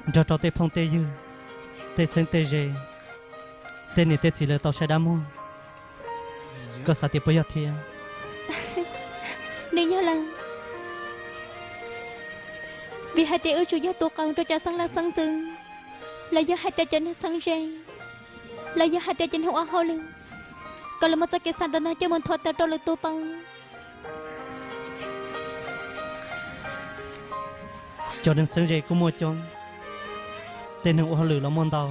nrog rau tej phooj tej ywg, tej txheeb tej ze, tej niam tej txiv lawv tau saib dab muag, koj xav tias puas yog thiab? Nws yog lawm, vim hais tias wb tsuas yog tus qees rau cov xeeb leej xeeb ntxwv, los yog hais tias cov neeg txheeb ze, los yog hais tias cov neeg ua hauj lwm, kom lawv muab txoj kev xav ntawm no coj mus nthuav tawm rau lwm tus pab. Cov neeg txheeb ze kuj muaj coob, tej neeg ua hauj lwm los muaj ntau,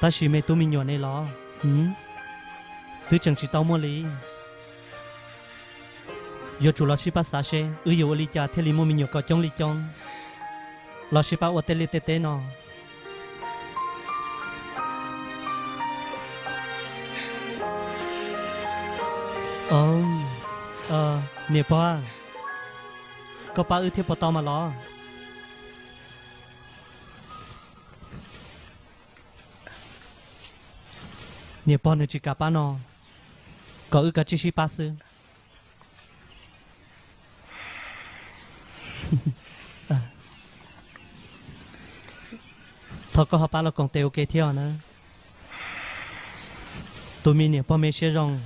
tab sis me tub me nyuam ne los, twb tseem tsis tau muaj li. Yuav tsum los sib pab xav seb wb yuav ua li cas thiaj li muaj me nyuam kom coob li coob, los sib pab ua tej liaj tej teb no. Niam pog, koj pab wb thiab puas tau mas los? Niam pog nws tsis kam pab no, kom wb kav tsij sib pab xwb. Thov koj ho pab los koom tes ua ke thiab os na. Tus me niam pog me siab zoo.